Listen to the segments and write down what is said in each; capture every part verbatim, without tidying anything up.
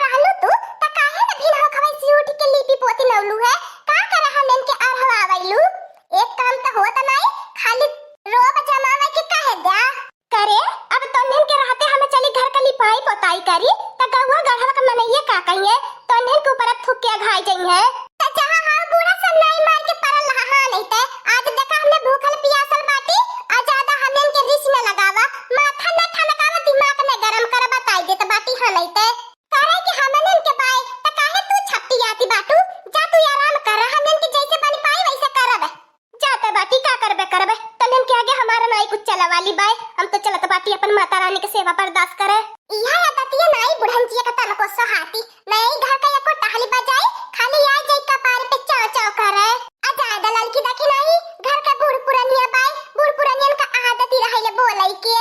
रहलू तू, त काहे न भिनहो खवैसी उठ के लीपी पोती नौलू है? का करे हमन के अढ़वावैलू? एक काम त होत नाई, खाली रोब जमावे के काहे द्या? करे, अब तोन्हन के रहते हमें चली घर का लिपाई पोताई करी, त गौआ गढ़वा का मनइये का कहिए, तोन्हन के ऊपर थूक के अघाई जइहें। त जहाँ हाउ बूढ़ा सब नाई मार के परल रहा, हाँ नहीं ते, आज देखा हमने भूखल पियासल बाटी, आ ज्यादा हमन के रिस न लगावा, माथा न ठनकावा, दिमाग न गरम कर, बताई देत बाटी, हाँ नहीं ते। करे के हमनन के बाय, त काहे तू छपटियाती बाटू? जा तू आराम कर, हमनन के जैसे बन पाई वैसे करब। जाते बाटी, का करबे करबे, तोन्हन के आगे हमारा नाई कुछ चला वाली बाय, हम तो चलत बाटी अपन माता रानी के सेवा बर्दाश्त करे। इहा आदतिया नाई बुढ़न जिया का तनको सोहाती, नाई घर का एको टहली बजाई, खाली आ जाई कपार पे चाव चाव करे। आ ज्यादा ललकी देखी नाई, घर का बूढ़ पुरनिया बाय, बूढ़ पुरनियन का आदती रहले बोलई के।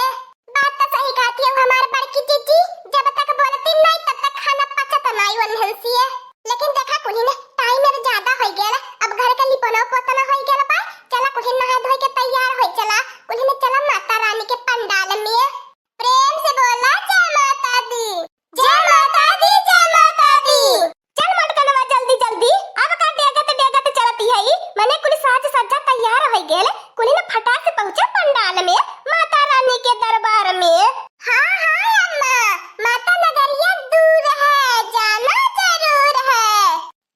बात त सही कहती हो हमार बड़की जीजी, जब तक बोलती नहीं तब तक खाना पचत नहीं वन्हन सिए। लेकिन देखा कुलिन, टाइम अब ज्यादा होई गया, अब घर के लिपना पोतना होई गया बा। चला कुलिन नहा धोई के तैयार होई चला, कुलिन चला माता रानी के पंडाल में। प्रेम से बोला जय माता दी, जय माता दी, जय माता दी। चल मोटकनवा जल्दी जल्दी, अब का डेगत डेगत चलती है, मने कुल साज सज्जा तैयार हो गेल, कुल न फटाक से पहुँचा पंडाल में, माता रानी के दरबार में। हाँ हाँ अम्मा, माता नगरिया दूर है, जाना जरूर है।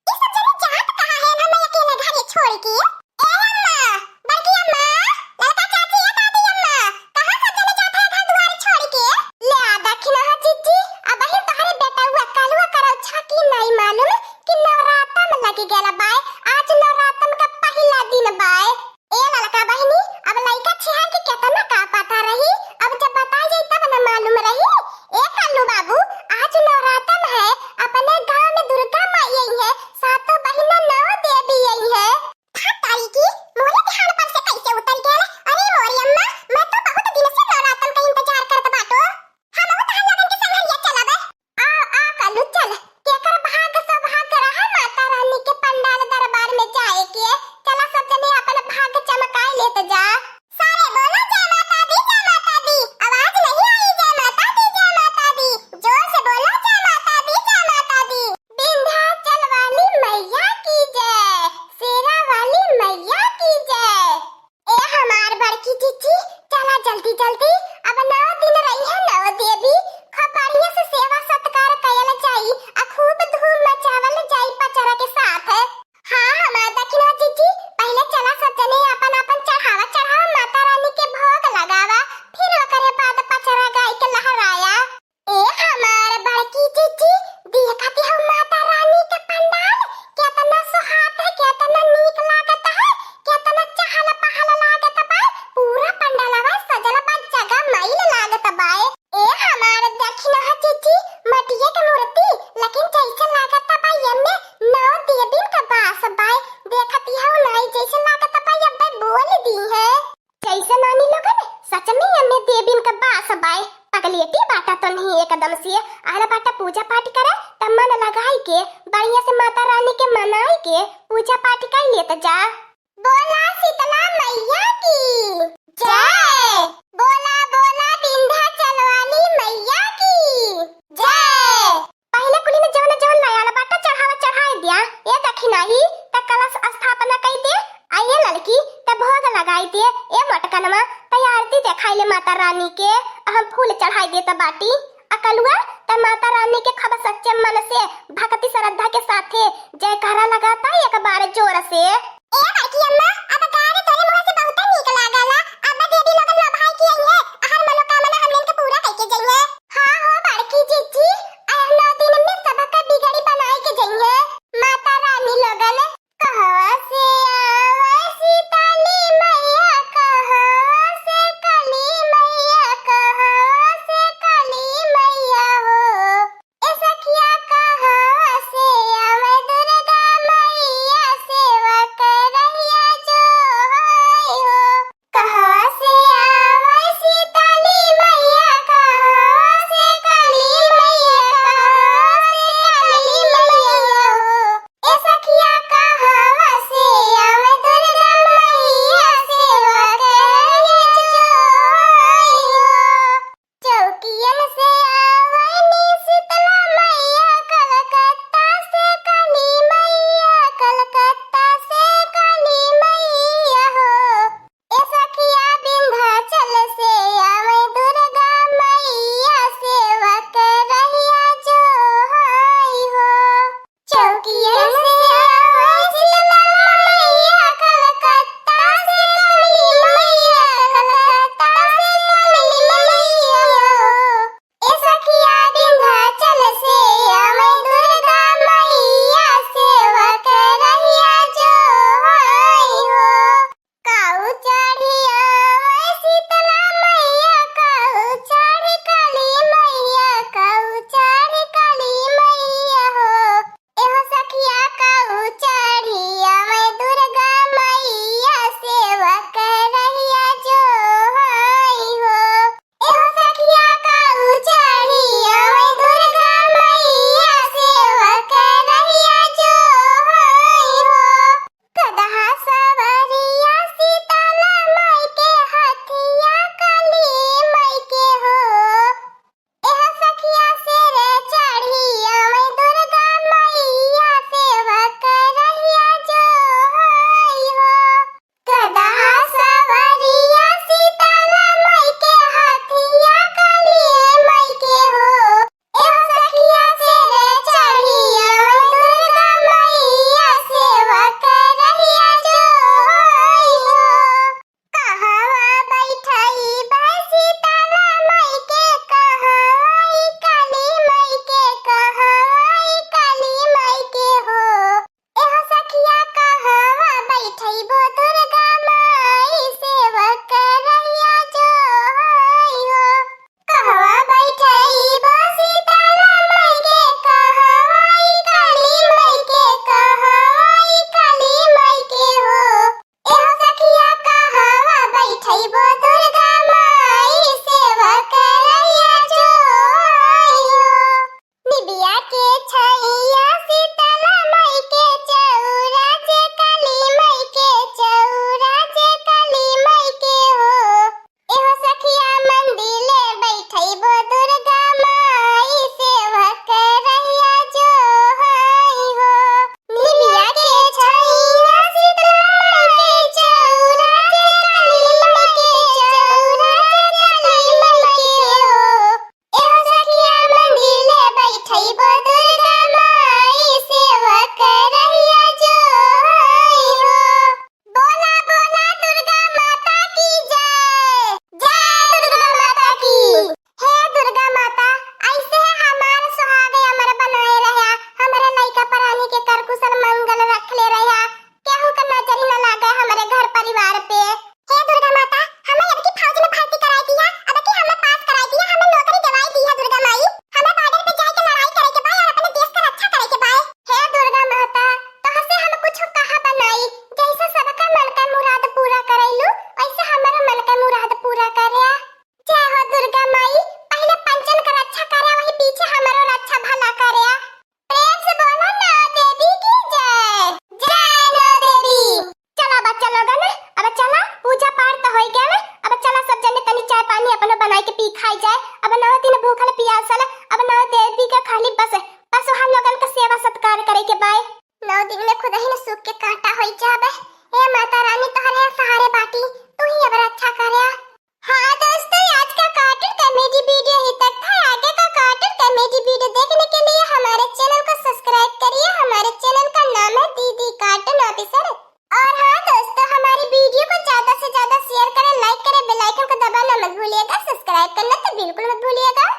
ई सब जने जात कहाँ है, हम अकेले घरे छोड़ के? ए अम्मा, बड़की अम्मा, ललका चाची, ए दादी अम्मा, कहाँ सब जने जात है घर दुआर छोड़ के? ले आ दखिना हो जीजी, अबहिन तोहरे बेटउआ कलुआ करल छकी नाई मालूम कि नवरातम लगी गल बाय, आज नवरातम का पहिला दिन बाय। ए ललका बहिनी, अब लइका छिहार के केतना का पता रही, अब जब बताई जाई तब न मालूम रही। ए कल्लू बाबू, आज नवरातम है, अपने गाँव में दुर्गा माई आई है, सातों बहिना नौ देवी आई है। हट तारी की, मोरे ध्यान पर से कैसे उतर गया? अरे मोरी अम्मा, मैं तो बहुत दिन से नवरातन का इंतजार करत बाटो। हम बहुत हम लोगन के संघरिया चलब। आ, आ कालू चल, केकर भाग सौभाग्य रहा माता रानी के पंडाल दरबार में जाए के। चला सब जने अपन भाग चमकाए लेत जा। सारे बोलो जय माता दी, जय माता दी। आवाज नहीं आई जय माता दी, जय माता दी। जोर से बोलो जय माता दी, जय माता दी। विंध्याचल वाली मैया की जय, शेरा वाली मैया की जय। ए हमार बड़की जीजी, चला जल्दी जल्दी, अब नौ दिन रही है नौ देवी, खूब बढ़िया से सेवा सत्कार कयल जाई, आ खूब धूम मचावल जाई पचरा के साथ। हाँ हमार दखिना जीजी, पहले चला सब जने अपन अपन चढ़ावा चढ़ावा, माता रानी के भोग लगावा, फिर ओकरे बाद पचरा गाय के लहराया। ए हमार बड़की जीजी, देखत हो माता रानी के पंडाल, केतना सुहात है, केतना नीक लागत है, केतना चहल पहल लागत बा। पूरा पंडालवा सजल बा, जगमैल लागत बा। ए हमार दखिना जीजी, मटिया के मूर्ति, लेकिन जैसे लागत बा एमे नौ देविन का वास बा। देखत हो नाई जैसे लागत बा अब्बे बोल दी है। जैसे नानी लोगन, सच में एमे देविन का वास बाय। पगलेटी बाटा तो नहीं एकदम से, आला बाटा पूजा पाठ करे, त मन लगाई के, बढ़िया से माता रानी के मनाई के, पूजा पाठ कर लेत जा। बोला शीतला मैया की जय, बोला बोला विंध्याचल वाली मैया की जय। पहिले कुली में जवन जवन लायाल बाटा चढ़ावा चढ़ाई दिया, ए दखिनाही, त कलश स्थापना कई दे, आ ए ललकी, त भोग लगाई दे, ए मोटकनवा, त आरती देखाई ले माता रानी के, आ हम फूल चढ़ाई देत बाटी, आ कलुआ, त माता रानी के खूब सच्चे मन से, भक्ति श्रद्धा के साथे जयकारा लगाता एक बार जोर से। ए बड़की अम्मा, अब गाना तोरे मुँह से बहुते नीक लागला। अब देवी लोगन लोभाई की आई है, हर मनोकामना हमन के पूरा कइके जइहे। हाँ हो बड़की जीजी, आ नौ दिन में सबका बिगड़ी बनाए के जइहे माता रानी लोगन। कहवा से आवे शीतली मैया, कहवा से काली मैया, कहवा से काली मैया हो। ए सखिया कहवा से आवे दुर्गा मैया, सेवा करैया जो माई सेवक रहिया जो आई हो। बोला बोला दुर्गा माता की जय। जय दुर्गा माता की। हे दुर्गा माता, ऐसे हमार सुहाग अमर बनाए रह्या, हमरे लइका परानी के कर कुशल मंगल रखले रह्या, केहू का नजर न लागे हमरे घर परिवार पे। हे दुर्गा माता, हमें अब की फौज में भर्ती कराई दिया, अब की हमें पास कराई दिया, हमें नौकरी दिवाई दिया दुर्गा माई। हमें बॉर्डर पे जाके लड़ाई करे के बा और अपने देश का रक्षा करे के बा। हे दुर्गा माता, तोहसे हम कुछ कहा बनाई, जैसे सबका मन का मुराद पूरा करैलू, वैसे हमारा मन का मुराद पूरा करे। जय हो दुर्गा माई, पहले पंचन का रक्षा करे, वही पीछे हमारो रक्षा भला करे। प्रेम से बोलो नौ देवी की जय। जय नौ देवी। चला बच्चा लोगन, अब चला, पूजा पाठ तो होई गया ना, अब चला सब जने तनी चाय पानी अपनो बनाई के पी खाई जाए। अब नौ दिन भूखल पियासल, अब नौ देवी का खाली बस, बस वहाँ लोगन का सेवा सत्कार करे के बाय। नौ दिन में खुद ही न सूख के कांटा होई जाबे। हे माता रानी, तोहरे सहारे बाटी, तू ही अब रक्षा करे। हाँ दोस्तों, आज का कार्टून कॉमेडी वीडियो ही तक था। आगे का कार्टून कॉमेडी वीडियो देखने के लिए हमारे चैनल को सब्सक्राइब करिए। हमारे चैनल का नाम है दीदी कार्टून ऑफिसर। और हाँ दोस्तों, हमारी वीडियो को ज्यादा से ज्यादा शेयर करें, लाइक करें, बेल आइकन को दबाना मत भूलिएगा, सब्सक्राइब करना तो बिल्कुल मत भूलिएगा।